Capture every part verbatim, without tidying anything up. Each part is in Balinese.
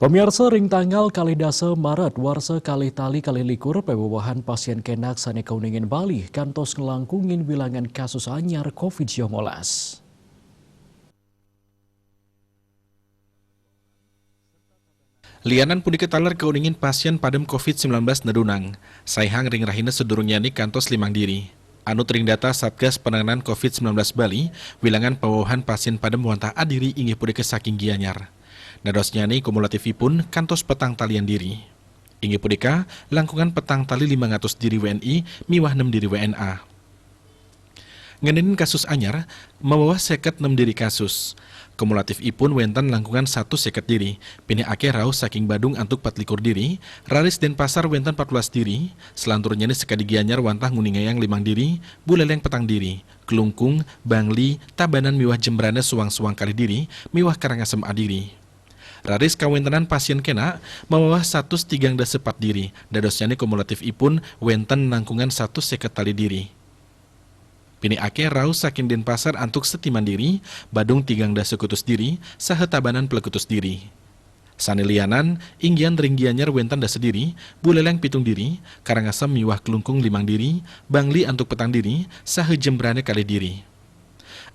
Pemirsa, ring tanggal kalih dasa Maret warsa kalih tali kalih likur, pawewahan pasien kenak sane kauningin Bali kantos nglangkungin wilangan kasus anyar covid sembilan belas. Lianan punika taler kauningin pasien padem covid sembilan belas nedunang, saihang ring rahina sadurungnyane kantos limang diri. Anut ring data Satgas Penanganan covid sembilan belas Bali, wilangan pawewahan pasien padem wantah adiri inggih punika saking Gianyar. Dadosnyane kumulatifipun kantos petang talian diri. Inggih punika, langkungan petang tali limang atus diri W N I miwah nem diri W N A. Ngenenin kasus anyar, maweweh seket nem diri kasus. Kumulatifipun wenten langkungan satus seket diri, pinih akeh rauh saking Badung antuk patlikur diri, raris Denpasar wenten patbelas diri, salanturnyane sakadi Gianyar wantah nguningayang limang diri, Buleleng petang diri, Klungkung, Bangli, Tabanan miwah Jembrana suang-suang kalih diri, miwah Karangasem adiri. Raris kawentenan pasien kenak maweweh satus tigang dasa pat diri, dadosnyane kumulatifipun wenten langkungan satus seket tali diri. Pinih akeh rauh saking Denpasar antuk setiman diri, Badung tigang dasa kutus diri, saha Tabanan plekutus diri. Sane lianan, inggihan ring Gianyar wenten dasa diri, Buleleng pitung diri, Karangasem miwah Klungkung limang diri, Bangli antuk petang diri, saha Jembrana kalih diri.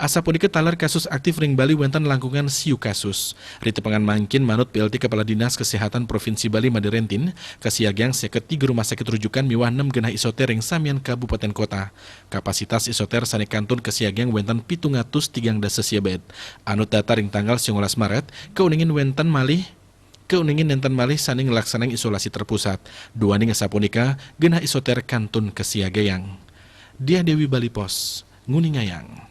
Asapunika taler kasus aktif ring Bali wenten langkungan siu kasus. Ritepengan mangkin manut P L T Kepala Dinas Kesehatan Provinsi Bali Made Rentin, kasiagiang seket tiga rumah sakit rujukan miwah nem genah isoter ring samian kabupaten kota. Kapasitas isoter sane kantun kasiagiang wenten pitung atus tigang dasa sia bed. Anut data ring tanggal sangalas Maret, kauningin wenten malih, kauningin nenten malih sane nglaksanang isolasi terpusat. Duaning asapunika, genah isoter kantun kasiagayang. Diah Dewi Bali Pos, nguningayang.